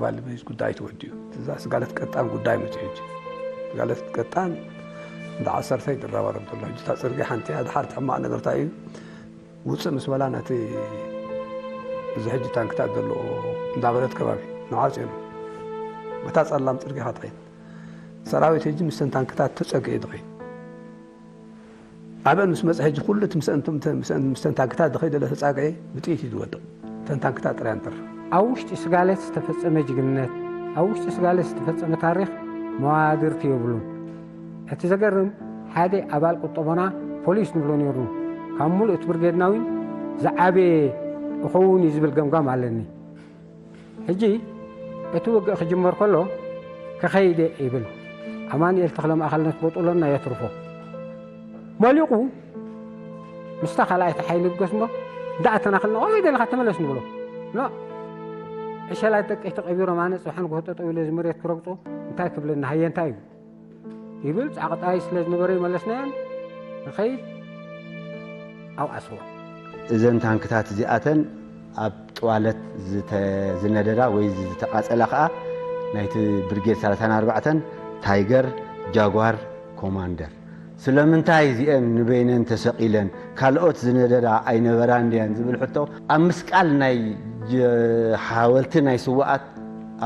ባልቤዝ ጉዳይ ተወዲኡ። እዛ ስጋለት ቀጣን ጉዳይ መጽእ ሕጂ። ስጋለት ቀጣን እንዳ ዓሰርተ ይድራባረብ ዘሎ። ሕጂ እታ ጽርግያ ሓንቲ እያ። ድሓር እቲ ሕማቕ ነገር እንታይ እዩ? ውጽእ ምስ በላ ነቲ እዚ ሕጂ ታንክታት ዘለዎ እንዳበረት ከባቢ ንዓጽዮን በታ ጸላም ጽርግያ ክትኸይድ ሰራዊት ሕጂ ምስተን ታንክታት ተጸግኤ ድኸይድ ኣበን ምስ መጸ ሕጂ ኩሉ እቲ ምስአን ምስአን ምስተን ታንክታት ድኸይድ ደለ ተጻግኤ ብጥይት እዩ ዝወድቕ። እተን ታንክታት ጥራይ እንተር ኣብ ውሽጢ ስጋለት ዝተፈጸመ ጅግንነት፣ ኣብ ውሽጢ ስጋለት ዝተፈጸመ ታሪኽ መዋድርቲ የብሉን። እቲ ዘገርም ሓደ ኣባል ቁጠቦና ፖሊስ ንብሎ ነይሩ። ካብ ሙሉእ እቲ ብርጌድና እውን ዝዓበየ እኸውን እዩ ዝብል ገምጋም ኣለኒ። ሕጂ እቲ ውግእ ክጅመር ከሎ ክኸይደ ይብል። ኣማኑኤል ተኽለ ማእኸል ነቲ ቦጦሎና የትርፎ። መሊቑ ምስታ ካልኣይቲ ሓይሊ ብገስ እሞ እንዳኣተናኸልና ወይ ደለኻ ተመለስ ንብሎ። ኖ፣ ዕሸላት ደቀይ ተቐቢሮም ኣነ ጽባሕ ንግሆ ጠጠው ኢለ እዚ መሬት ክረግጾ እንታይ ክብለኒ ሃየ እንታይ እዩ ይብል። ጻቕጣይ ስለ ዝነበረ ይመለስናዮን ንኸይድ ኣብ ኣስዋ። እዘን ታንክታት እዚኣተን ኣብ ጥዋለት ዝተ-፣ ዝነደዳ ወይ ዝተቓጸላ ከኣ ናይቲ ብርጌድ ሰላሳን ኣርባዕተን ታይገር፣ ጃጓር፣ ኮማንደር። ስለምንታይ እዚአን ንበይነን ተሰቒለን ካልኦት ዝነደዳ ኣይነበራን ድየን ዝብል ሕቶ ኣብ ምስቃል ናይ ጀ-፣ ሓወልቲ ናይ ስውኣት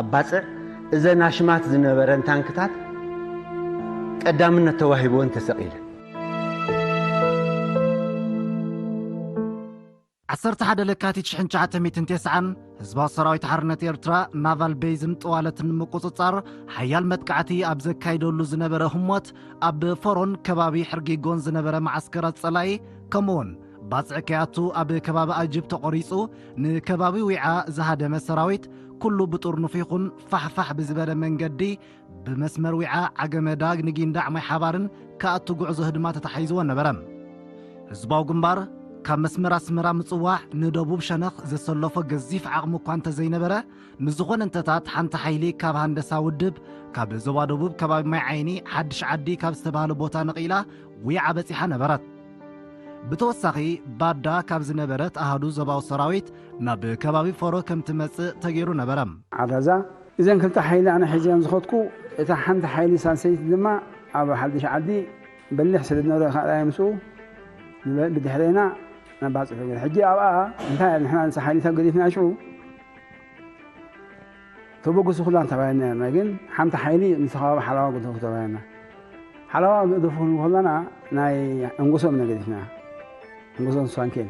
ኣብ ባጽዕ እዘን ኣሽማት ዝነበረን ታንክታት ቀዳምነት ተዋሂብወን ተሰቒለን። ዓሰርተ ሓደ ለካቲት ሽሕን ትሽዓተ ሚእትን ተስዓን ህዝባዊ ሰራዊት ሓርነት ኤርትራ ናቫል ቤዝን ጠዋለትን ንምቁጽጻር ሓያል መጥቃዕቲ ኣብ ዘካይደሉ ዝነበረ ህሞት ኣብ ፈሮን ከባቢ ሕርጊጎን ዝነበረ መዓስከራት ጸላኢ ከምኡውን ባጽዕ ከያቱ ኣብ ከባቢ ኣጅብ ተቖሪጹ ንከባቢ ዊዓ ዝሃደመ ሰራዊት ኩሉ ብጥርኑፍ ይኹን ፋሕፋሕ ብዝበለ መንገዲ ብመስመር ዊዓ ዓገመዳ ንጊንዳዕ ማይ ሓባርን ክኣቱ ጉዕዞ ህድማ ተታሒዝዎ ነበረ። ህዝባዊ ግንባር ካብ መስመር ኣስመራ ምጽዋዕ ንደቡብ ሸነኽ ዘሰለፎ ገዚፍ ዓቕሚ እኳ እንተዘይነበረ፣ ንዝኾነ እንተታት ሓንቲ ሓይሊ ካብ ሃንደሳ ውድብ ካብ ዞባ ደቡብ ከባቢ ማይ ዓይኒ ሓድሽ ዓዲ ካብ ዝተባህለ ቦታ ነቒላ ዊዓ በጺሓ ነበረት። ብተወሳኺ ባዳ ካብ ዝነበረት ኣሃዱ ዞባዊ ሰራዊት ናብ ከባቢ ፈሮ ከም ትመጽእ ተገይሩ ነበረ። ዓዳዛ እዘን ክልተ ሓይሊ ኣነ ሒዘን ዝኸድኩ፣ እታ ሓንቲ ሓይሊ ሳልሰይቲ ድማ ኣብ ሓድሽ ዓዲ በሊሕ ስለ ዝነበረ ካልኣይ ምስኡ ንበ-፣ ብድሕሬና ናብ ባጽዕ ተገይሩ። ሕጂ ኣብኣ እንታይ ንሕና ንሳ ሓይሊታት ገዲፍና ሽዑ ተበግሱ ኩላን ተባሂልና ነርና። ግን ሓንቲ ሓይሊ ምስ ከባቢ ሓላዋ ግደፉ ተባሂልና። ሓላዋ ግደፉ ክንብል ከለና ናይ ኣንጎሶም ኢና ገዲፍና። ኣንጎሶም ሳንኬን።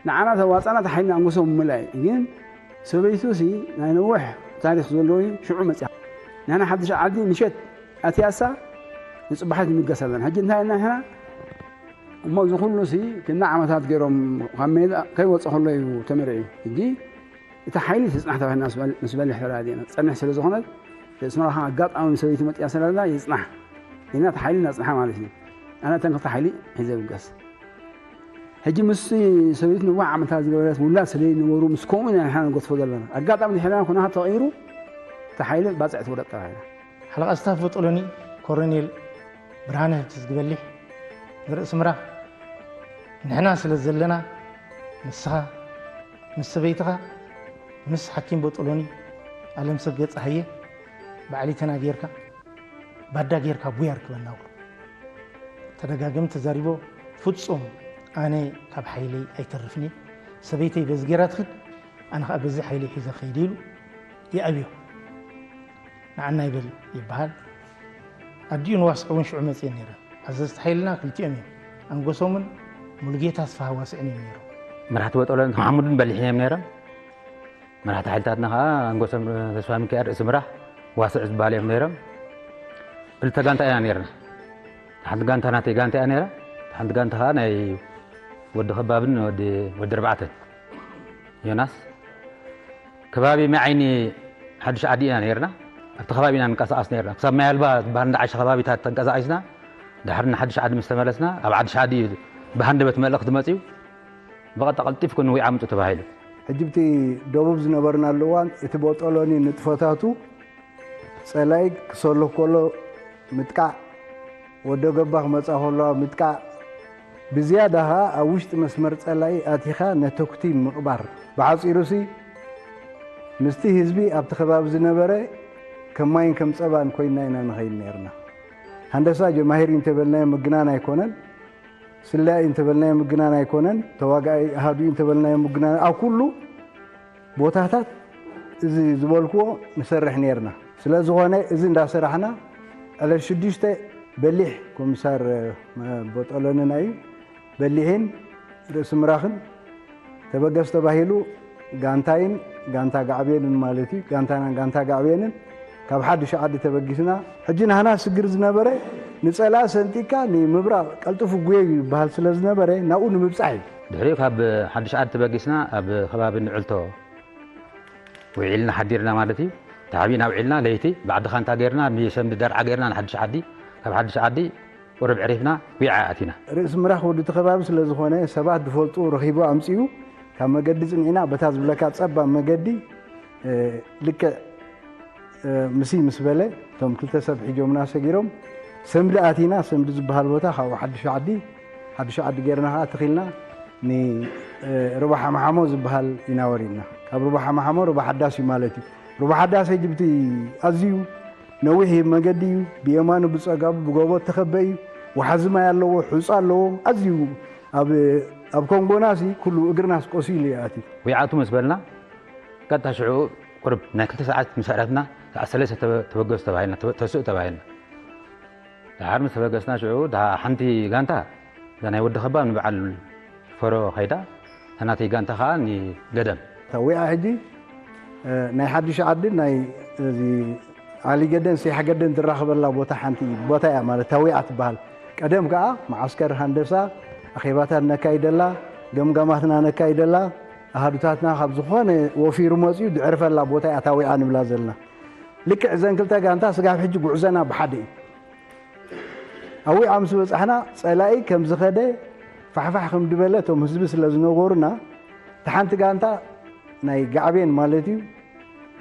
ንዓና ተዋጻና እቲ ሓይሊ ኣንጎሶም ምምላእ እዩ። ግን ሰበይቱ ሲ ናይ ነዊሕ ታሪኽ ዘለዎ እዩ። ሽዑ መጽያ። ንሕና ሓድሽ ዓዲ ምሸት ኣትያሳ ንጽባሓት ንምገስ ኣለና። ሕጂ እንታይ ኢልና ንሕና? እሞ እዚ ኩሉ ሲ ክንደይ ዓመታት ገይሮም ካብ ሜዳ ከይወጸ ከሎ እዩ ተመሪዑ። ሕጂ እታ ሓይሊ ትጽናሕ ተባሂልና ምስ በል-፣ ምስ በልሕ ተራዲእና። ትጸንሕ ስለ ዝኾነት፣ ርእሲ መራኻ ኣጋጣሚ ሰበይቲ መጽያ ስለ ዘላ ይጽናሕ። ኢልና እታ ሓይሊ እናጽንሓ ማለት እዩ። ኣነ እተን ክልተ ሓይሊ ሒዘ ብገስ። ሕጂ ምስ ሰበይቲ ነዊሕ ዓመታት ዝገበረት ውላድ ስለ ዝነበሩ፣ ምስ ከምኡ ኢና ንሕና ንገድፎ ዘለና። ኣጋጣሚ ድሕርና ኩነታት ተቐይሩ፣ እታ ሓይሊ ባጽዕ ትውረድ ተባሂላ። ሓለቓ ስታፍ ቦጦሎኒ ኮሎኔል ብርሃነ ሃብተዝጊ በሊሕ ንርእሲ ምራ ንሕና ስለ ዘለና ንስኻ ምስ ሰበይትኻ ምስ ሓኪም ቦጦሎኒ ኣለምሰገድ ጸሃየ በዓሊተና ጌርካ ባዳ ጌርካ ቡያ ርክበና ብሎ ተደጋገሚ ተዛሪቦ። ፍጹም ኣነ ካብ ሓይለይ ኣይተርፍን እየ። ሰበይተይ በዚ ጌራ ትኽድ ኣነ ኸኣ በዚ ሓይለይ ሒዘ ኸይደ ኢሉ ይኣብዮ። ንዓና ይበል ይበሃል። ኣዲኡ ንዋስዕ እውን ሽዑ መጽየን ነይረን። ኣዘዝቲ ሓይልና ክልቲኦም እዮም። ኣንጎሶምን ሙሉጌታ ኣስፍሃ ዋስዕን እዮም ነይሮም። መራሕቲ ቦጦሎን መሓሙድን በሊሕን እዮም ነይሮም። መራሕቲ ሓይልታትና ኸዓ ኣንጎሶም ተስፋሚካኤል ርእሲ ምራሕ ዋስዕ ዝበሃል እዮም ነይሮም። ክልተ ጋንታ ኢና ነይርና። ሓንቲ ጋንታ ናተይ ጋንታ እያ ነይራ። ሓንቲ ጋንታ ኸዓ ናይ ወዲ ኸባብን ወዲ፣ ወዲ ኣርባዕተን ዮናስ። ከባቢ ማይ ዓይኒ ሓድሽ ዓዲ ኢና ነይርና። ኣብቲ ከባቢ ኢና ንንቀሳቐስ ነይርና። ክሳብ ማይ ኣልባ ዝበሃል እንዳ ዓሻ ከባቢታት ተንቀሳቒስና፣ ድሓር ንሓድሽ ዓዲ ምስ ተመለስና፣ ኣብ ሓድሽ ዓዲ እዩ ብሃንደበት መልእኽቲ መጺኡ፣ ብቐጥታ ቀልጢፍኩም ንዊዓ ምጹ ተባሂሉ። ሕጂ ብቲ ደቡብ ዝነበርናሉ እዋን፣ እቲ ቦጦሎኒ ንጥፈታቱ ጸላኢ ክሰልፍ ከሎ ምጥቃዕ፣ ወዶ ገባ ክመጻ ከሎ ምጥቃዕ፣ ብዝያዳ ኸኣ ኣብ ውሽጢ መስመር ጸላኢ ኣቲኻ ነተኩቲ ምቕባር። ብሓጺሩሲ፣ ምስቲ ህዝቢ ኣብቲ ከባቢ ዝነበረ ከም ማይን ከም ጸባን ኮይንና ኢና ንኸይድ ነርና። ሃንደሳ ጀማሂር እዩ እንተበልናዮ ምግናን ኣይኮነን፣ ስለ እዩ እንተበልናዮ ምግናን ኣይኮነን፣ ተዋጋኢ ኣሃዱ እዩ እንተበልናዮ ምግናን፣ ኣብ ኩሉ ቦታታት እዚ ዝበልክዎ ንሰርሕ ነርና። ስለ ዝኾነ እዚ እንዳሰራሕና ዕለት ሽዱሽተ በሊሕ ኮሚሳር ቦጠሎንና እዩ። በሊሕን ርእሲ ምራኽን ተበገስ ተባሂሉ ጋንታይን ጋንታ ጋዕቤንን ማለት እዩ። ጋንታናን ጋንታ ጋዕቤንን ካብ ሓድሽ ዓዲ ተበጊስና። ሕጂ ናህና ስግር ዝነበረ ንጸላእ ሰንጢካ ንምብራቕ ቀልጥፉ ጉየዩ ይበሃል ስለ ዝነበረ ናብኡ ንምብጻሕ እዩ። ድሕሪኡ ካብ ሓድሽ ዓዲ ተበጊስና ኣብ ከባቢ ንዕልቶ ውዒልና ሓዲርና ማለት እዩ። ተሓቢእና ውዒልና ለይቲ ብዓዲ ኻንታ ጌርና ንሰምዲ ደርዓ ጌርና ንሓድሽ ዓዲ ካብ ሓድሽ ዓዲ ቁሩብ ዕሪፍና ዊዓ ኣቲና። ርእሲ ምራኽ ወዲ እቲ ከባቢ ስለ ዝኾነ ሰባት ዝፈልጡ ረኺቡ ኣምጺኡ ካብ መገዲ ጽኒዕና በታ ዝብለካ ጸባብ መገዲ ልክዕ ምሲ ምስ በለ እቶም ክልተ ሰብ ሒጆምና ሰጊሮም ሰምዲ ኣቲና። ሰምዲ ዝበሃል ቦታ ካብኡ ሓድሽ ዓዲ ሓድሽ ዓዲ ጌርና ከዓ ትኺልና ንሩባ ሓማሓሞ ዝበሃል ኢና ወሪድና። ካብ ሩባ ሓማሓሞ ሩባ ሓዳስ እዩ ማለት እዩ። ሩባ ሓዳስ ሕጂ ብቲ ኣዝዩ ነዊሕ መገዲ እዩ። ብየማኑ ብጸጋሙ ብጎቦ ተኸበ እዩ። ወሓዚ ማይ ኣለዎ፣ ሑጻ ኣለዎ። ኣዝዩ ኣብ ኣብ ኮንጎናሲ ኩሉ እግርናስ ቆሲሉ እዩ ኣትዩ። ዊዓቱ ምስ በልና ቀጥታ ሽዑ ቁርብ ናይ ክልተ ሰዓት ምስ ኣዕረፍና ሰዓት ሰለስተ ተበገሱ ተባሂልና ተስኡ ተባሂልና። ደሓር ምስ ተበገስና ሽዑ ሓንቲ ጋንታ እዛ ናይ ወዲ ከባብ ንበዓል ፈሮ ኸይዳ፣ እታ ናተይ ጋንታ ኸዓ ንገደም። እታ ዊዓ ሕጂ ናይ ሓድሽ ዓድን ናይ እዚ ዓሊ ገደን ሰይሓ ገደን ትራኸበላ ቦታ ሓንቲ ቦታ እያ ማለት እታ ዊዓ ትበሃል። ቀደም ከዓ መዓስከር ሃንደሳ ኣኼባታት ነካይደላ፣ ገምጋማትና ነካይደላ፣ ኣሃዱታትና ካብ ዝኾነ ወፊሩ መፅዩ ድዕርፈላ ቦታ እያ እታ ዊዓ ንብላ ዘለና። ልክዕ እዘን ክልተ ጋንታ ስጋብ ሕጂ ጉዕዘና ብሓደ እዩ። ኣብ ዊዓ ምስ በጻሕና ጸላኢ ከም ዝኸደ ፋሕፋሕ ከም ድበለ እቶም ህዝቢ ስለ ዝነገሩና፣ እታ ሓንቲ ጋንታ ናይ ጋዕቤን ማለት እዩ፣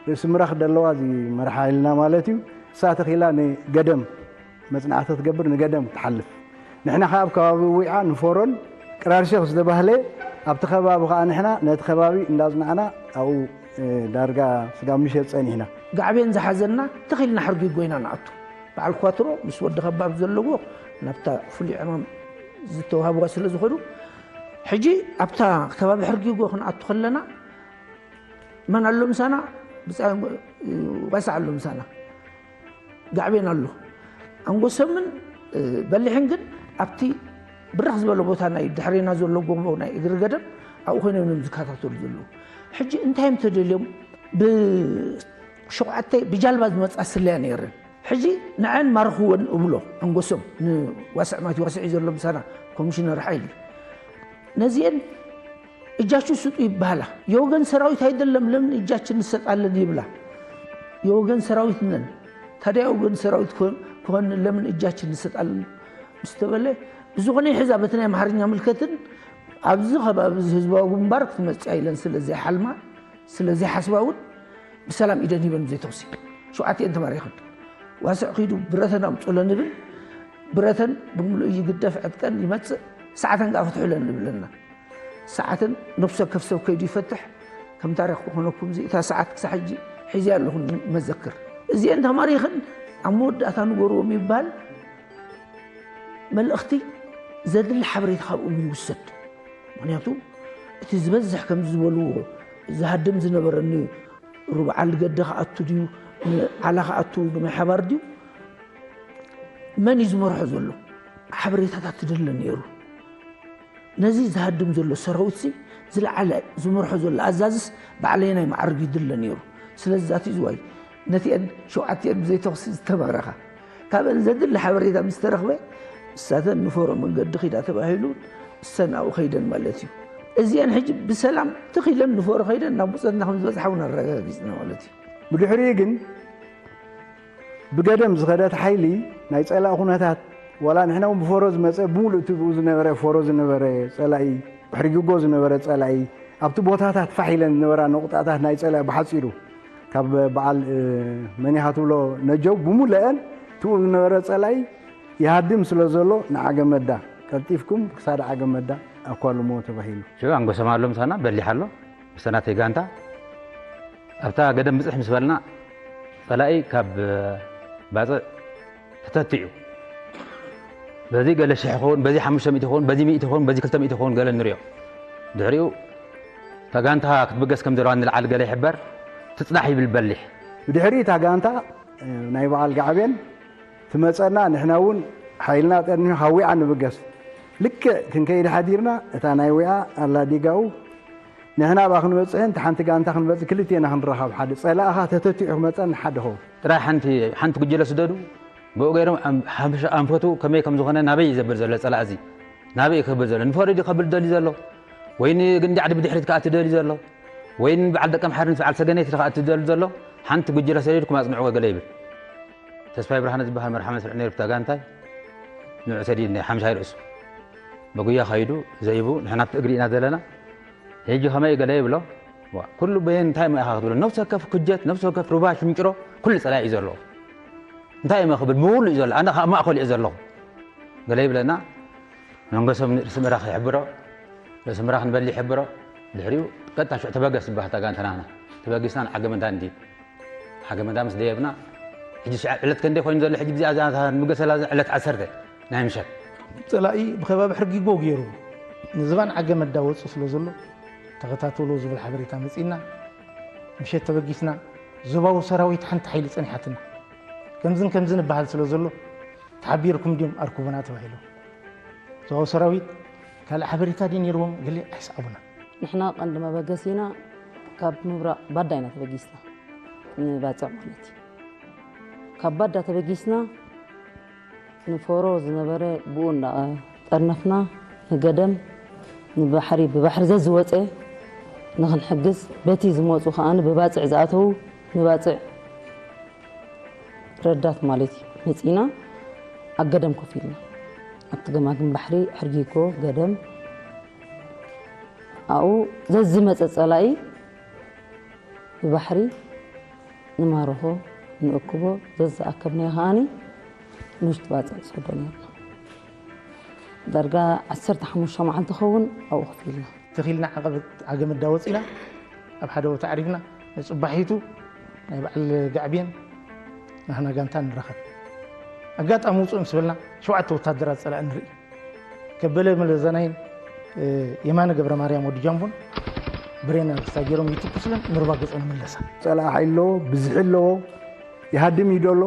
ርእሲ ምራኽ ደለዋ እዚ መርሓ ኢልና ማለት እዩ፣ እሳ ተኺላ ንገደም መጽናዕቲ ክትገብር ንገደም ትሓልፍ። ንሕና ከኣ ኣብ ከባቢ ዊዓ ንፎሮን ቅራርሸኽ ዝተባህለ ኣብቲ ከባቢ ከኣ ንሕና ነቲ ከባቢ እንዳጽናዕና ኣብኡ ዳርጋ ስጋብ ምሸት ጸኒሕና። ጋዕቤን ዝሓዘና ትኺልና ሕርጊጎ ኢና ንኣቱ። በዓል ኳትሮ ምስ ወዲ ከባብ ዘለዎ ናብታ ፍሉይ ዕማም ዝተዋህብዋ ስለ ዝኾኑ፣ ሕጂ ኣብታ ከባቢ ሕርጊጎ ክንኣቱ ከለና መን ኣሎ ምሳና? ብጻ-፣ ዋሳዕ ኣሎ ምሳና። ጋዕቤን ኣሎ። ኣንጎሰምን፣ እ፣ በሊሕን ግን ኣብቲ ብርኽ ዝበለ ቦታ ናይ ድሕሬና ዘሎ ጎቦ ናይ እግሪ ገደም ኣብኡ ኮይኖም እዮም ዝከታተሉ ዘለዉ። ሕጂ እንታይ እዮም ተደልዮም? ብሸውዓተ ብጃልባ ዝመጻ ስለያ ነይረን። ሕጂ ንዐን ማርኽወን እብሎ ኣንጎሶም ንዋስዕ ማቲ ዋስዕ እዩ ዘሎ ምሳና ኮሚሽነር ሓይሊ። ነዚአን እጃችሁ ስጡ ይባሃላ። የወገን ሰራዊት አይደለም ለምን እጃችን እንሰጣለን ይብላ። የወገን ሰራዊት ነን። ታዲያ የወገን ሰራዊት ክሆን-፣ ክሆን ለምን እጃችን እንሰጣለን ምስ ተበለ፣ ብዝኾነ ይሕዛ በቲ ናይ ኣምሓርኛ ምልከትን ኣብዚ ከባቢ እዚ ህዝባዊ ግንባር ክትመጽእ ኢለን ስለ ዘይሓልማ፣ ስለ ዘይሓስባ እውን ብሰላም ኢደን ሂበን ብዘይተኹሲ ሸውዓቲአን ተማሪኸን። ዋስዕ ኪዱ ብረተን ኣምጹለን ንብል፣ ብረተን ብምሉእ ይግደፍ ዕጥቀን ይመጽእ፣ ሰዓተን ከኣ ፍትሑለን ንብለና። ሰዓተን ነፍሲ ወከፍ ሰብ ከይዱ ይፈትሕ። ከም ታሪኽ ክኾነኩም እዚ እታ ሰዓት ክሳዕ ሕጂ ሒዘያ ኣለኹ መዘክር። እዚአን ተማሪኸን ኣብ መወዳእታ ንገርዎም ይበሃል። መልእኽቲ ዘድሊ ሓበሬታ ካብኦም ይውሰድ። ምኽንያቱ እቲ ዝበዝሕ ከምዚ ዝበልዎ ዝሃድም ዝነበረ ንሩብዓ ልገደ ክኣቱ ድዩ፣ ንዓላ ክኣቱ፣ ንማይ ሓባር ድዩ፣ መን እዩ ዝመርሖ ዘሎ? ሓበሬታታት ትደለ ነይሩ። ነዚ ዝሃድም ዘሎ ሰራዊትሲ ዝለዓለ ዝመርሖ ዘሎ ኣዛዝስ ባዕለየናይ መዓርግ ይድለ ነይሩ። ስለዚ ዛቲ ዝዋይ ነቲአን ሸውዓቲአን ብዘይተኹሲ ዝተማረኻ ካብአን ዘድሊ ሓበሬታ ምስ ተረኽበ እሳተን ንፎሮ መንገዲ ኺዳ ተባሂሉ እሰን ኣብኡ ኸይደን ማለት እዩ። እዚአን ሕጂ ብሰላም ትኺለን ንፎሮ ኸይደን ናብ ብጾትና ከም ዝበጽሓ እውን ኣረጋጊጽና ማለት እዩ። ብድሕሪኡ ግን ብገደም ዝኸደት ሓይሊ ናይ ጸላኢ ኩነታት ዋላ ንሕና እውን ብፎሮ ዝመጸ ብምሉእ እቲ ብኡ ዝነበረ ፎሮ ዝነበረ ጸላኢ ሕርጊጎ ዝነበረ ጸላኢ ኣብቲ ቦታታት ፋሕ ኢለን ዝነበራ ነቑጣታት ናይ ጸላኢ ብሓጺሩ ካብ በዓል፣ እ፣ መን ኢኻ ትብሎ ነጀው ብምልአን ትብኡ ዝነበረ ጸላኢ ይሃድም ስለ ዘሎ ንዓገመዳ ቀልጢፍኩም ክሳድ ዓገመዳ ኣኳልሞ ተባሂሉ። ሽዑ ኣንጎሰማ ኣሎ ምሳና በሊሕ ኣሎ ምስተናተይ ጋንታ ኣብታ ገደም ብፅሕ ምስ በልና ፀላኢ ካብ ባፅዕ ተተቲዑ በዚ ገለ ሽሕ ይኸውን፣ በዚ ሓሙሽተ ሚእቲ ይኸውን፣ በዚ ሚእቲ ይኸውን፣ በዚ ክልተ ሚእቲ ይኸውን ገለ ንሪኦ። ድሕሪኡ እታ ጋንታ ክትብገስ ከም ዘለዋ ንልዓል ገለ ይሕበር፣ ትፅናሕ ይብል በሊሕ። ብድሕሪ እታ ጋንታ ናይ በዓል ጋዕቤን ትመፀና፣ ንሕና እውን ሓይልና ጠርኒሑ ካብ ዊዓ ንብገስ። ልክዕ ክንከይድ ሓዲርና እታ ናይ ዊዓ ኣላ ዲጋኡ ንሕና ኣብኣ ክንበፅሕን እታ ሓንቲ ጋንታ ክንበፅሕ ክልቴና ክንራኸብ ሓደ ፀላእኻ ተተቲዑ ክመፀና ሓደ ኸውን። ጥራይ ሓንቲ ሓንቲ ጉጅለ ስደዱ ብኡ ገይሮም ኣም- ሓምሻ ኣንፈቱ ከመይ ከም ዝኾነ ናበይ እዩ ዘብል ዘሎ ፀላእ እዚ ናበይ እዩ ክብል ዘሎ ንፈረዲ ከብል ደልዩ ዘሎ ወይ ንግንዳዕ ብድሕሪት ከኣቲ ደልዩ ዘሎ ወይ ንበዓል ደቀምሓርን በዓል ሰገነይቲ ከኣቲ ደልዩ ዘሎ ሓንቲ ጉጅለ ሰደድኩም ኣፅንዕዎ ገለ ይብል። ተስፋይ ብርሃነ ዝበሃል መርሓ መስርዕ ነይሩ ብታ ጋንታይ ንዑ ሰዲድ ናይ ሓምሻይ ርእሱ በጉያ ኸይዱ ዘይቡ ንሕና ኣብቲ እግሪ ኢና ዘለና። ሕጂ ከመይ ገለ ይብሎ ዋ፣ ኩሉ በየን እንታይ ማእኻ ክትብሎ ነፍሲ ወከፍ ክጀት ነፍሲ ወከፍ ሩባ ሽምጭሮ ኩሉ ፀላኢ እዩ ዘለዎ። እንታይ እመ ክብል ምውሉ እዩ ዘሎ ኣነ ኣብ ማእኸሉ እየ ዘለኹ ገለ ይብለና። መንገሶም ንርእሲ ምራኽ ይሕብሮ ርእሲ ምራኽ ንበሊ ይሕብሮ። ድሕሪኡ ቀጥታ ሽዑ ተበገስ ዝበሃል እታ ጋንታ ናህና ተበጊስና ንዓገመንዳ እንዲ ዓገመንዳ ምስ ደየብና ሕጂ ሽዓ ዕለት ከንደይ ኮይኑ ዘሎ ሕጂ ብዚኣ እዛ እታ ንብገሰላ እዛ ዕለት ዓሰርተ ናይ ምሸት። ፀላኢ ብከባቢ ሕርጊጎ ገይሩ ንዝባን ዓገመዳ ወፁ ስለ ዘሎ ተኸታተሎ ዝብል ሓበሬታ መፂና ምሸት ተበጊስና ዞባዊ ሰራዊት ሓንቲ ሓይሊ ፀኒሓትና ከምዝን ከምዝን ይበሃል ስለ ዘሎ ተሓቢርኩም ድዮም ኣርኩቡና ተባሂሉ ዞባዊ ሰራዊት ካልእ ሓበሬታ ድዩ ነይርዎም ገለ ኣይሰዓቡና። ንሕና ቀንዲ መበገሲና ካብ ምብራቕ ባዳ ኢና ተበጊስና ንባፅዕ ማለት እዩ። ካብ ባዳ ተበጊስና ንፎሮ ዝነበረ ብኡ እንዳጠርነፍና ንገደም ንባሕሪ ብባሕሪ ዘዝወፀ ንክንሕግዝ በቲ ዝመፁ ከኣ ብባፅዕ ዝኣተዉ ንባፅዕ ረዳት ማለት እዩ መፂና ኣብ ገደም ኮፍ ኢልና ኣብቲ ገማግም ባሕሪ ሕርጊጎ ገደም ኣብኡ ዘዝመፀ ፀላኢ ብባሕሪ ንማርኾ ንእክቦ ዘዝኣከብናዮ ከኣኒ ንውሽጢ ባፅዕ ንሰዶ ነርና። ዳርጋ ዓሰርተ ሓሙሽተ መዓልቲ ኸውን ኣብኡ ኮፍ ኢልና። ተኺልና ዓቐበት ዓገመዳ ወፂና ኣብ ሓደ ቦታ ዓሪፍና ንፅባሒቱ ናይ በዓል ጋዕብየን ናህና ጋንታ ንራኸብ። ኣጋጣሚ ውፅእ ምስ በልና ሸውዓተ ወታደራት ፀላእ ንርኢ። ከበለ መለዘናይን የማነ ገብረ ማርያም ወዲ ጃምቦን ብሬን ኣርስታ ገይሮም ይትኩስለን ንሩባ ገፀን ይምለሳ። ፀላእ ሓይሊ ኣለዎ፣ ብዝሒ ኣለዎ፣ ይሃድም እዩ ደሎ።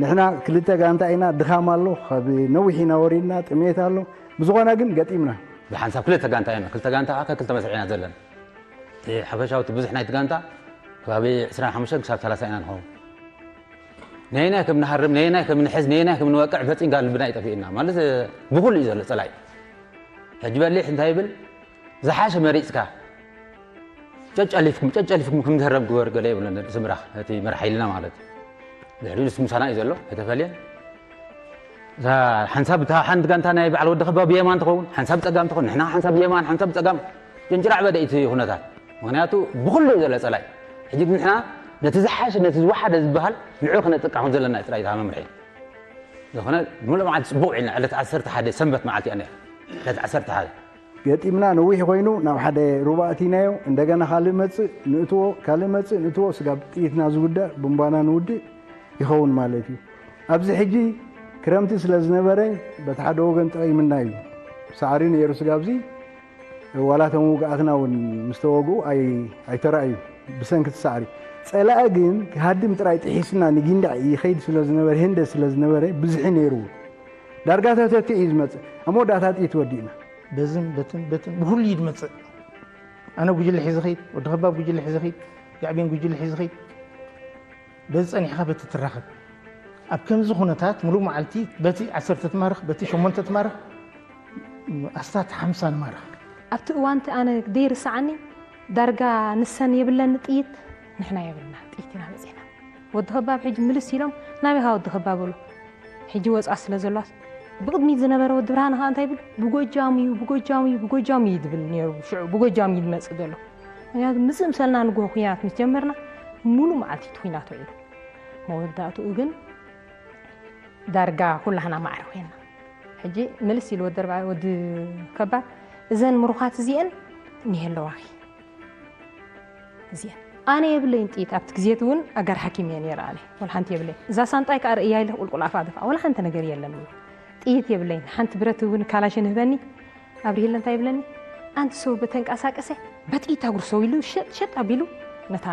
ንሕና ክልተ ጋንታ ኢና፣ ድኻም ኣሎ፣ ካብ ነዊሕ ኢና ወሪድና፣ ጥሜት ኣሎ። ብዝኾነ ግን ገጢምና። ብሓንሳብ ክልተ ጋንታ ኢና፣ ክልተ ጋንታ ከዓ ከክልተ መስርዕ ኢና ዘለና። እቲ ሓፈሻዊ እቲ ብዙሕ ናይቲ ጋንታ ከባቢ ዕስራን ሓሙሽተን ክሳብ ሰላሳ ኢና ንኸውን። ነየናይ ከም ንሃርም፣ ነየናይ ከም ንሕዝ፣ ነየናይ ከም ንወቅዕ ፈጺምካ ልብና ይጠፍእና። ማለት ብኹሉ እዩ ዘሎ ጸላኢ። ሕጂ በሊሕ እንታይ ይብል? ዝሓሸ መሪጽካ ጨጨሊፍኩም ጨጨሊፍኩም ከም ዝህረም ግበር ገለ ይብሎ ስምራኽ እቲ መርሓ ኢልና ማለት እዩ። ድሕሪኡ ንሱ ምሳና እዩ ዘሎ ኣይተፈልየን። እዛ ሓንሳብ እታ ሓንቲ ጋንታ ናይ በዓል ወዲ ኸባ ብየማን ትኸውን ሓንሳብ ጸጋም ትኸውን ንሕና ሓንሳብ ብየማን ሓንሳብ ጸጋም ጭንጭራዕ በደ እቲ ኩነታት። ምክንያቱ ብኹሉ እዩ ዘሎ ጸላይ። ሕጂ ግን ንሕና ነቲ ዝሓሸ ነቲ ዝወሓደ ዝበሃል ንዑ ክነጥቃ ከም ዘለና እዩ ጥራይ እታ መምርሒ። ዝኾነ ሙሉእ መዓልቲ ጽቡቕ ውዒልና ዕለት ዓሰርተ ሓደ ሰንበት መዓልቲ እያ ነይራ። ዕለት ዓሰርተ ሓደ ገጢምና ነዊሕ ኮይኑ ናብ ሓደ ሩባ ኣቲናዮ። እንደገና ካልእ መጽእ ንእትዎ ካልእ መጽእ ንእትዎ ስጋብ ጥይትና ዝውዳእ ብንባና ንውድእ ይኸውን ማለት እዩ። ኣብዚ ሕጂ ክረምቲ ስለ ዝነበረ በቲ ሓደ ወገን ጠቒምና እዩ። ሳዕሪ ነይሩ ስጋብዚ ዋላ እቶም ውግኣትና እውን ምስ ተወግኡ ኣይ- ኣይተራእዩ። ብሰንኪ እቲ ሳዕሪ ጸላኢ ግን ክሃድም ጥራይ ጥሒስና ንጊንዳዕ ይኸይድ ስለ ዝነበረ ህንደ ስለ ዝነበረ ብዝሒ ነይርዎ። ዳርጋ ተተቲ እዩ ዝመጽእ ኣብ መወዳእታ ጥይት ወዲእና። በዝን በትን በትን ብሁሉ እዩ ዝመጽእ። ኣነ ጉጅለ ሒዘ ኸይድ ወዲ ኸባብ ጉጅለ ሒዘ ኸይድ ጋዕቤን ጉጅለ ሒዘ ኸይድ በዚ ጸኒሕኻ በቲ ትራኸብ። ኣብ ከምዚ ኩነታት ሙሉእ መዓልቲ በቲ ዓሰርተ ትማርኽ በቲ ሸሞንተ ትማርኽ ኣስታት ሓምሳ ንማርኽ። ኣብቲ እዋንቲ ኣነ ደይርስዓኒ ዳርጋ ንሰን የብለኒ ጥይት ንሕና የብልና ጥይት ኢና መፂና። ወዲ ኸባብ ሕጂ ምልስ ኢሎም ናበይ ኻ ወዲ ኸባብ በሉ። ሕጂ ወፃ ስለ ዘሏስ ብቕድሚት ዝነበረ ወዲ ብርሃን ኸዓ እንታይ ይብል ብጎጃም እዩ ብጎጃም እዩ ብጎጃም እዩ ዝብል ነይሩ። ሽዑ ብጎጃም እዩ ዝመፅእ ዘሎ። ምክንያቱ ምፅእ ምሰልና ንግሆ ኩናት ምስ ጀመርና ሙሉ መዓልቲ እቲ ኩናት ውዒሉ። መወዳእትኡ ግን ዳርጋ ኩላህና ማዕረ ኮይና። ሕጂ ምልስ ኢሉ ወዲ ኣርባ ወዲ ከባድ እዘን ምሩኻት እዚአን እኒሀ ኣለዋኺ እዚአን ኣነ የብለይን ጥይት። ኣብቲ ግዜ እቲ እውን ኣጋር ሓኪም እየ ነይረ ኣነ። ወላ ሓንቲ የብለይን። እዛ ሳንጣይ ከኣ ርእያ ኢለ ቁልቁል ኣፋ ደፋ። ወላ ሓንቲ ነገር የለን ብሎ። ጥይት የብለይን። ሓንቲ ብረት እውን ካላሽን ህበኒ። ኣብርሂለ እንታይ ይብለኒ? ኣንቲ ሰው በተንቀሳቀሰ በጥይት ኣጉርሰው ኢሉ ሸጥ ሸጥ ኣቢሉ ነታ